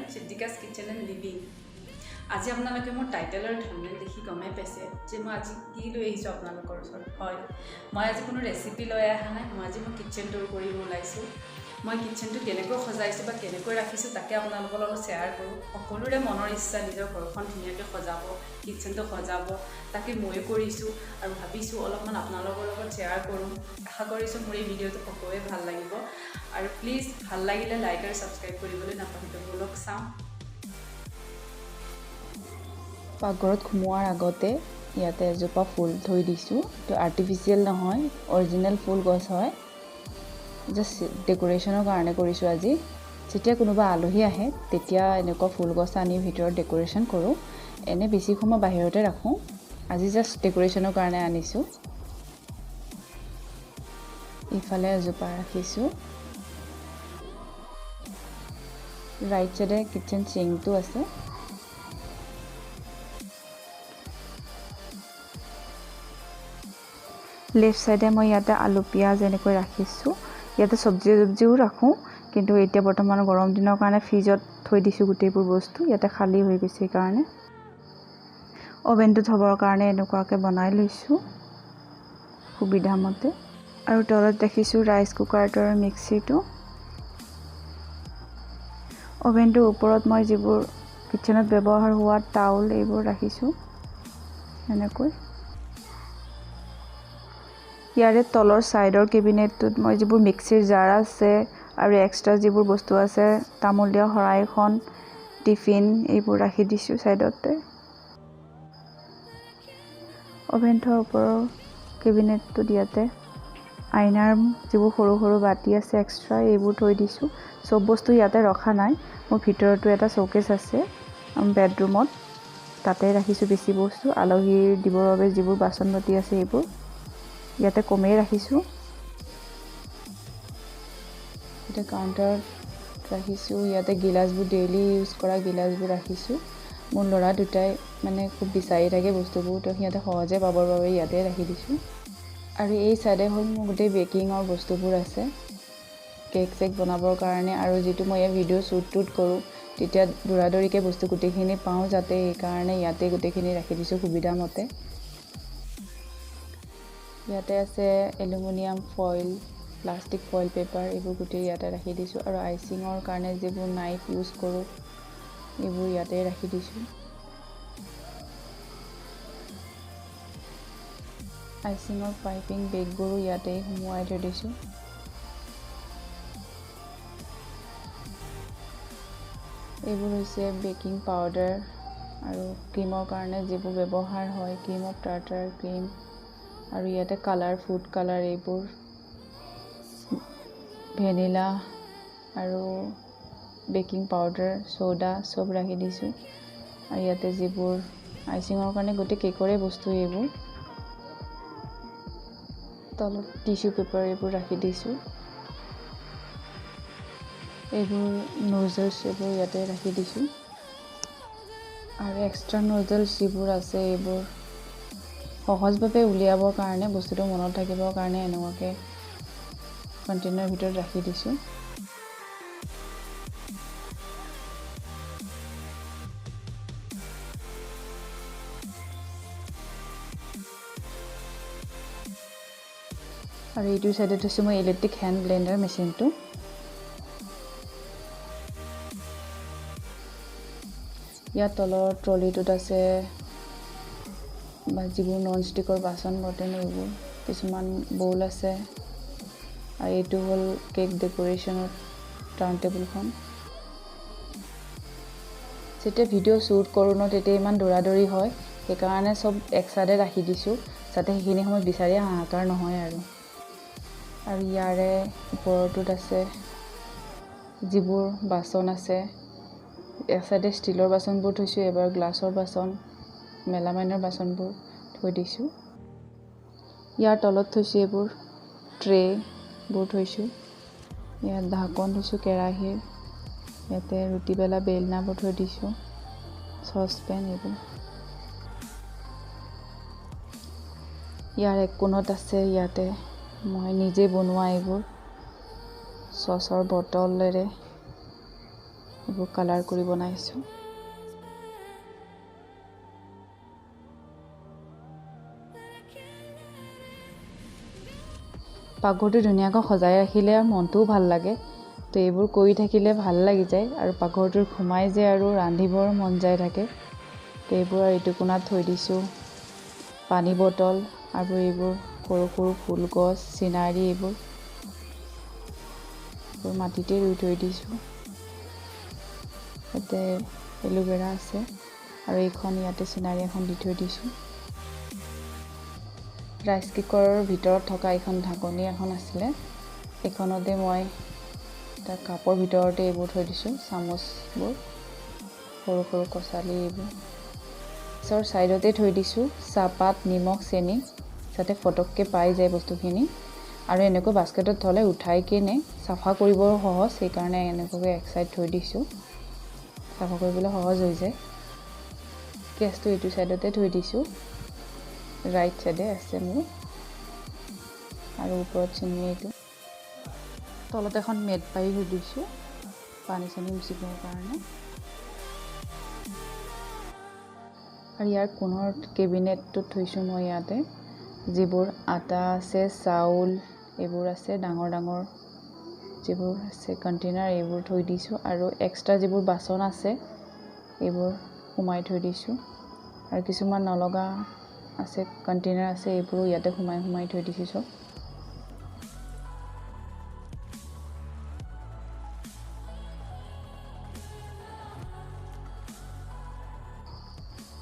Siddhika's kitchen and living. আজি আপোনালোকে মোৰ টাইটেল আৰু থাম্বনেইল দেখি গমেই পাইছে যে মই আজি কি লৈ আহিছোঁ আপোনালোকৰ ওচৰত। হয়, মই আজি কোনো ৰেচিপি লৈ অহা নাই, মই আজি মোৰ কিটচেন টুৰ কৰিব ওলাইছোঁ। মই কিটচেনটো কেনেকৈ সজাইছোঁ বা কেনেকৈ ৰাখিছোঁ তাকে আপোনালোকৰ লগত শ্বেয়াৰ কৰোঁ। সকলোৰে মনৰ ইচ্ছা নিজৰ ঘৰখন ধুনীয়াকৈ সজাব, কিটচেনটো সজাব, তাকে ময়ো কৰিছোঁ আৰু ভাবিছোঁ অলপমান আপোনালোকৰ লগত শ্বেয়াৰ কৰোঁ। আশা কৰিছোঁ মোৰ এই ভিডিঅ'টো সকলোৱে ভাল লাগিব আৰু প্লিজ ভাল লাগিলে লাইক আৰু ছাবস্ক্ৰাইব কৰিবলৈ নাপাহৰিব। ব'লক চাওঁ। পাকঘৰত সোমোৱাৰ আগতে ইয়াতে এজোপা ফুল থৈ দিছোঁ। এইটো আৰ্টিফিচিয়েল নহয়, অৰিজিনেল ফুল গছ হয়, জাষ্ট ডেক'ৰেশ্যনৰ কাৰণে কৰিছোঁ। আজি যেতিয়া কোনোবা আলহী আহে তেতিয়া এনেকুৱা ফুল গছ আনি ভিতৰত ডেক'ৰেশ্যন কৰোঁ, এনে বেছি সময় বাহিৰতে ৰাখোঁ। আজি জাষ্ট ডেক'ৰেশ্যনৰ কাৰণে আনিছোঁ। ইফালে এজোপা ৰাখিছোঁ। ৰাইট চাইডে কিটচেন চিংকটো আছে। লেফ্ট চাইডে মই ইয়াতে আলু পিঁয়াজ এনেকৈ ৰাখিছোঁ। ইয়াতে চব্জি চব্জিও ৰাখোঁ, কিন্তু এতিয়া বৰ্তমান গৰম দিনৰ কাৰণে ফ্ৰিজত থৈ দিছোঁ গোটেইবোৰ বস্তু। ইয়াতে খালী হৈ গৈছে সেইকাৰণে অভেনটো থ'বৰ কাৰণে এনেকুৱাকৈ বনাই লৈছোঁ সুবিধামতে। আৰু তলত ৰাখিছোঁ ৰাইচ কুকাৰটো আৰু মিক্সিটো। অভেনটোৰ ওপৰত মই যিবোৰ কিটচেনত ব্যৱহাৰ হোৱা টাউল এইবোৰ ৰাখিছোঁ এনেকৈ। ইয়াৰে তলৰ ছাইডৰ কেবিনেটটোত মই যিবোৰ মিক্সিৰ জাৰ আছে আৰু এক্সট্ৰা যিবোৰ বস্তু আছে, তামোল দিয়া শৰাইখন, টিফিন এইবোৰ ৰাখি দিছোঁ ছাইডতে। অভেন থোৱাৰ ওপৰৰ কেবিনেটটোত ইয়াতে আইনাৰ যিবোৰ সৰু সৰু বাতি আছে এক্সট্ৰা এইবোৰ থৈ দিছোঁ। চব বস্তু ইয়াতে ৰখা নাই, মোৰ ভিতৰতো এটা শ্ব'কেছ আছে বেডৰুমত, তাতে ৰাখিছোঁ বেছি বস্তু। আলহীৰ দিবৰ বাবে যিবোৰ বাচন বাতি আছে এইবোৰ ইয়াতে কমেই ৰাখিছোঁ। এতিয়া কাউণ্টাৰত ৰাখিছোঁ। ইয়াতে গিলাচবোৰ, ডেইলি ইউজ কৰা গিলাচবোৰ ৰাখিছোঁ। মোৰ ল'ৰা দুটাই মানে খুব বিচাৰি থাকে বস্তুবোৰ, তো সিহঁতে সহজে পাবৰ বাবে ইয়াতে ৰাখি দিছোঁ। আৰু এই চাইডে হ'ল মোৰ গোটেই বেকিঙৰ বস্তুবোৰ আছে, কেক চেক বনাবৰ কাৰণে। আৰু যিটো মই ইয়াত ভিডিঅ' শ্বুট টুট কৰোঁ তেতিয়া দৌৰা দৌৰিকৈ বস্তু গোটেইখিনি পাওঁ যাতে, সেইকাৰণে ইয়াতে গোটেইখিনি ৰাখি দিছোঁ সুবিধামতে। ইয়াতে আছে aluminium foil, plastic foil paper এইবোৰ গোটেই ইয়াতে ৰাখি দিছোঁ। আৰু আইচিঙৰ কাৰণে যিবোৰ নাইফ ইউজ কৰোঁ এইবোৰ ইয়াতে ৰাখি দিছোঁ। আইচিঙৰ পাইপিং বেগবোৰো ইয়াতে সুমুৱাই থৈ দিছোঁ। এইবোৰ হৈছে বেকিং পাউডাৰ আৰু ক্ৰীমৰ কাৰণে যিবোৰ ব্যৱহাৰ হয়, ক্ৰীম অফ টাৰ্টাৰ ক্ৰীম। আৰু ইয়াতে কালাৰ, ফুড কালাৰ এইবোৰ, ভেনিলা আৰু বেকিং পাউডাৰ, চ'ডা চব ৰাখি দিছোঁ। আৰু ইয়াতে যিবোৰ আইচিঙৰ কাৰণে গোটেই কেকৰে বস্তু এইবোৰ, তলত টিচু পেপাৰ এইবোৰ ৰাখি দিছোঁ। এইবোৰ নজলছ এইবোৰ ইয়াতে ৰাখি দিছোঁ। আৰু এক্সট্ৰা নজলছ যিবোৰ আছে এইবোৰ সহজভাৱে উলিয়াবৰ কাৰণে, বস্তুটো মনত থাকিবৰ কাৰণে এনেকুৱাকৈ কণ্টেইনাৰৰ ভিতৰত ৰাখি দিছোঁ। আৰু এইটো চাইডত থৈছোঁ মই ইলেক্ট্ৰিক হেণ্ড ব্লেণ্ডাৰ মেচিনটো। ইয়াৰ তলৰ ট্ৰলিটোত আছে বা যিবোৰ নন ষ্টিকৰ বাচন বৰ্তন এইবোৰ, কিছুমান বৌল আছে। আৰু এইটো হ'ল কেক ডেক'ৰেশ্যনৰ টাৰ্ণ টেবুলখন। যেতিয়া ভিডিঅ' শ্বুট কৰোঁ ন তেতিয়া ইমান দৌৰা দৌৰি হয়, সেইকাৰণে চব এক চাইডে ৰাখি দিছোঁ যাতে সেইখিনি সময়ত বিচাৰি হাহাকাৰ নহয়। আৰু আৰু ইয়াৰে ওপৰটোত আছে যিবোৰ বাচন আছে, এক চাইডে ষ্টীলৰ বাচনবোৰ থৈছোঁ, এবাৰ গ্লাছৰ বাচন, মেলামাইনৰ বাচনবোৰ থৈ দিছোঁ। ইয়াৰ তলত থৈছোঁ এইবোৰ ট্ৰেবোৰ থৈছোঁ। ইয়াত ঢাকন থৈছোঁ কেৰাহীৰ, ইয়াতে ৰুটি বেলা বেলনাবোৰ থৈ দিছোঁ, চচপেন এইবোৰ। ইয়াৰ এক কোণত আছে ইয়াতে মই নিজে বনোৱা এইবোৰ চচৰ বটলেৰে এইবোৰ কালাৰ কৰি বনাইছোঁ। পাকঘৰটো ধুনীয়াকৈ সজাই ৰাখিলে আৰু মনটোও ভাল লাগে। তো এইবোৰ কৰি থাকিলে ভাল লাগি যায় আৰু পাকঘৰটোত সোমাই যে আৰু ৰান্ধিবৰ মন যায় থাকে। তো এইবোৰ আৰু এইটো কোণাত থৈ দিছোঁ পানী বটল আৰু এইবোৰ সৰু সৰু ফুল গছ, চিনাৰী এইবোৰ মাটিতে ৰুই থৈ দিছোঁ। ইয়াতে এলোভেৰা আছে আৰু এইখন ইয়াতে চিনাৰী এখন দি থৈ দিছোঁ। ৰাইচ কুকাৰৰ ভিতৰত থকা এইখন ঢাকনি এখন আছিলে, এইখনতে মই এটা কাপৰ ভিতৰতে এইবোৰ থৈ দিছোঁ, চামুচবোৰ, সৰু সৰু কচালি এইবোৰ। গেছৰ ছাইডতে থৈ দিছোঁ চাহপাত, নিমখ, চেনি, যাতে ফটককৈ পাই যায় বস্তুখিনি। আৰু এনেকৈ বাস্কেটত থ'লে উঠাই কিনে চাফা কৰিব সহজ, সেইকাৰণে এনেকুৱাকৈ এক ছাইড থৈ দিছোঁ, চাফা কৰিবলৈ সহজ হৈ যায়। গেছটো এইটো ছাইডতে থৈ দিছোঁ, ৰাইট ছাইডে আছে মোৰ। আৰু ওপৰত চিনি এইটো তলত এখন মেট পাৰি থৈ দিছোঁ পানী চানী মুচিবৰ কাৰণে। আৰু ইয়াৰ কোণৰ কেবিনেটটোত থৈছোঁ মই ইয়াতে যিবোৰ আটা আছে, চাউল এইবোৰ আছে, ডাঙৰ ডাঙৰ যিবোৰ আছে কণ্টেইনাৰ এইবোৰ থৈ দিছোঁ। আৰু এক্সট্ৰা যিবোৰ বাচন আছে এইবোৰ সোমাই থৈ দিছোঁ। আৰু কিছুমান নলগা আছে কণ্টেইনাৰ আছে, এইবোৰো ইয়াতে সোমাই সোমাই থৈ দিছোঁ চব।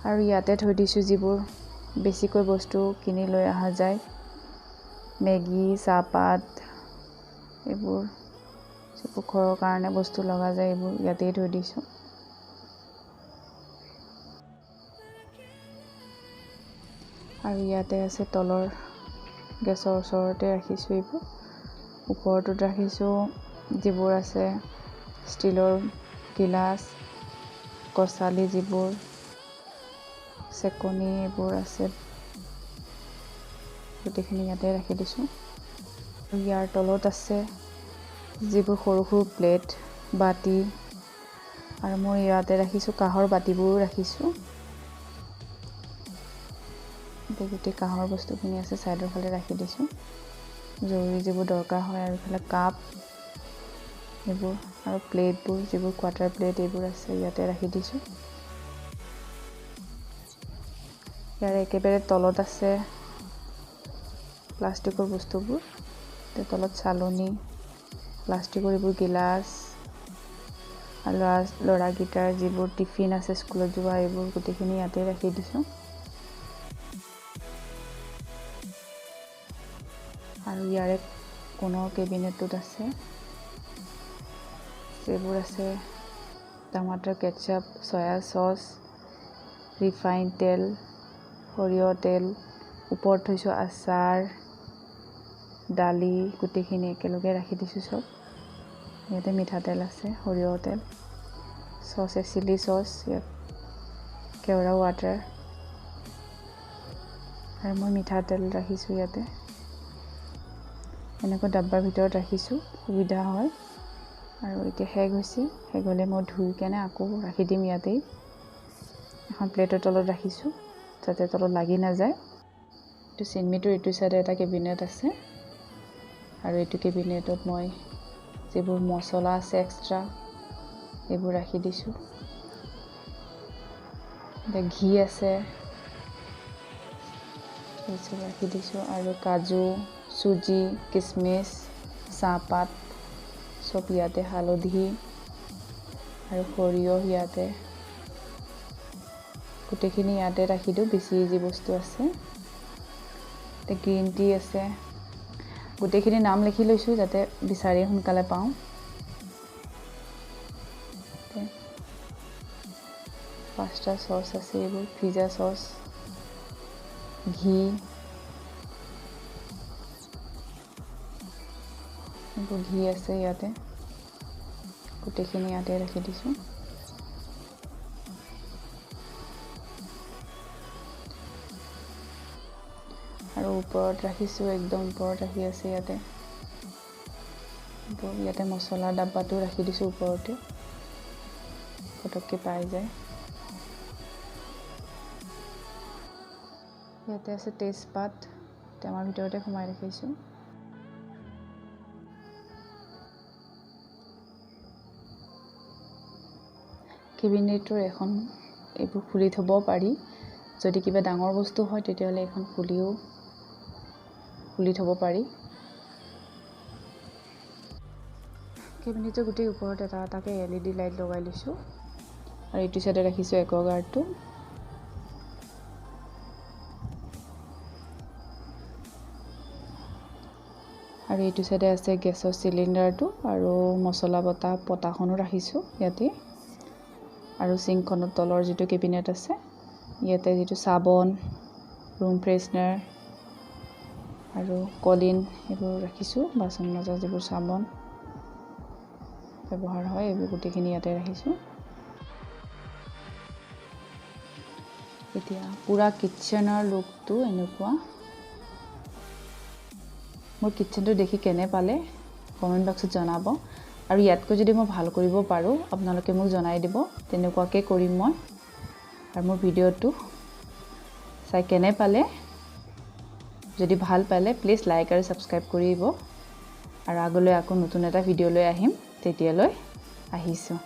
আৰু ইয়াতে থৈ দিছোঁ যিবোৰ বেছিকৈ বস্তু কিনি লৈ অহা যায়, মেগী, চাহপাত এইবোৰ যিবোৰ ঘৰৰ কাৰণে বস্তু লগা যায় এইবোৰ ইয়াতেই থৈ দিছোঁ। আৰু ইয়াতে আছে তলৰ গেছৰ ওচৰতে ৰাখিছোঁ এইবোৰ। ওপৰটোত ৰাখিছোঁ যিবোৰ আছে ষ্টীলৰ গিলাচ, কচালি যিবোৰ, চেকনি এইবোৰ আছে, গোটেইখিনি ইয়াতে ৰাখি দিছোঁ। ইয়াৰ তলত আছে যিবোৰ সৰু সৰু প্লেট, বাতি। আৰু মই ইয়াতে ৰাখিছোঁ কাঁহৰ বাতিবোৰো ৰাখিছোঁ। গোটেই কাঁহৰ বস্তুখিনি আছে ছাইডৰ ফালে ৰাখি দিছোঁ, জৰুৰী যিবোৰ দৰকাৰ হয়। আৰু ইফালে কাপ এইবোৰ আৰু প্লেটবোৰ, যিবোৰ কোৱাৰ্টাৰ প্লেট এইবোৰ আছে ইয়াতে ৰাখি দিছোঁ। ইয়াৰ একেবাৰে তলত আছে প্লাষ্টিকৰ বস্তুবোৰ, তলত চালনী, প্লাষ্টিকৰ এইবোৰ গিলাচ, আৰু ল'ৰাকেইটাৰ যিবোৰ টিফিন আছে স্কুলত যোৱা এইবোৰ গোটেইখিনি ইয়াতে ৰাখি দিছোঁ। আৰু ইয়াৰে কোণৰ কেবিনেটটোত আছে যিবোৰ আছে টমাটৰ কেটচাপ, চয়া চচ, ৰিফাইন তেল, সৰিয়হ তেল, ওপৰত থৈছোঁ আচাৰ, দালি, গোটেইখিনি একেলগে ৰাখি দিছোঁ চব। ইয়াতে মিঠাতেল আছে, সৰিয়হ তেল, চচ, চিলি চচ, ইয়াত কেওৰা ৱাটাৰ, আৰু মই মিঠাতেল ৰাখিছোঁ ইয়াতে। এনেকৈ ডাব্বাৰ ভিতৰত ৰাখিছোঁ, সুবিধা হয়। আৰু এতিয়া শেষ হৈছে, শেষ হ'লে মই ধুই কেনে আকৌ ৰাখি দিম ইয়াতেই। এখন প্লেটৰ তলত ৰাখিছোঁ যাতে তলত লাগি নাযায়। এইটো চিনমিটোৰ এইটো চাইডে এটা কেবিনেট আছে, আৰু এইটো কেবিনেটত মই যিবোৰ মছলা আছে এক্সট্ৰা এইবোৰ ৰাখি দিছোঁ। এতিয়া ঘি আছে এইচব ৰাখি দিছোঁ। আৰু কাজু, চুজি, কিচমিচ, চাহপাত চব ইয়াতে, হালধি আৰু সৰিয়হ ইয়াতে, গোটেইখিনি ইয়াতে ৰাখি দিওঁ, বেছি যি বস্তু আছে। এতিয়া গ্ৰীণ টি আছে, গোটেইখিনি নাম লিখি লৈছোঁ যাতে বিচাৰি সোনকালে পাওঁ। পাস্তা চচ আছে, এইবোৰ পিজ্জা চচ, ঘি, এইবোৰ ঘি আছে ইয়াতে, গোটেইখিনি ইয়াতে ৰাখি দিছোঁ। আৰু ওপৰত ৰাখিছোঁ, একদম ওপৰত ৰাখি আছে ইয়াতে, ইয়াতে মছলাৰ ডাব্বাটো ৰাখি দিছোঁ ওপৰতে। পটককৈ পাই যায়। ইয়াতে আছে তেজপাত, টেমাৰ ভিতৰতে সোমাই ৰাখিছোঁ। কেবিনেটৰ এখন এইবোৰ খুলি থ'ব পাৰি, যদি কিবা ডাঙৰ বস্তু হয় তেতিয়াহ'লে এইখন খুলি থ'ব পাৰি। কেবিনেটৰ গোটেই ওপৰত এটা এটাকৈ এল ই ডি লাইট লগাই লৈছোঁ। আৰু এইটো চাইডে ৰাখিছোঁ একুৱাগাৰ্ডটো। আৰু এইটো চাইডে আছে গেছৰ চিলিণ্ডাৰটো আৰু মছলা বটা পটাখনো ৰাখিছোঁ ইয়াতে। আৰু চিংকখনৰ তলৰ যিটো কেবিনেট আছে ইয়াতে যিটো চাবোন, ৰুম ফ্ৰেছনাৰ আৰু কলিন এইবোৰ ৰাখিছোঁ। বাচন মজা যিবোৰ চাবোন ব্যৱহাৰ হয় এইবোৰ গোটেইখিনি ইয়াতে ৰাখিছোঁ। এতিয়া পূৰা কিটচেনৰ লুকটো এনেকুৱা। মোৰ কিটচেনটো দেখি কেনে পালে কমেণ্ট বক্সত জনাব। আৰু ইয়াতকৈ যদি মই ভাল কৰিব পাৰোঁ আপোনালোকে মোক জনাই দিব, তেনেকুৱাকৈ কৰিম মই। আৰু মোৰ ভিডিঅ'টো চাই কেনে পালে, যদি ভাল পালে প্লিজ লাইক আৰু ছাবস্ক্ৰাইব কৰিব। আৰু আগলৈ আকৌ নতুন এটা ভিডিঅ' লৈ আহিম, তেতিয়ালৈ আহিছোঁ।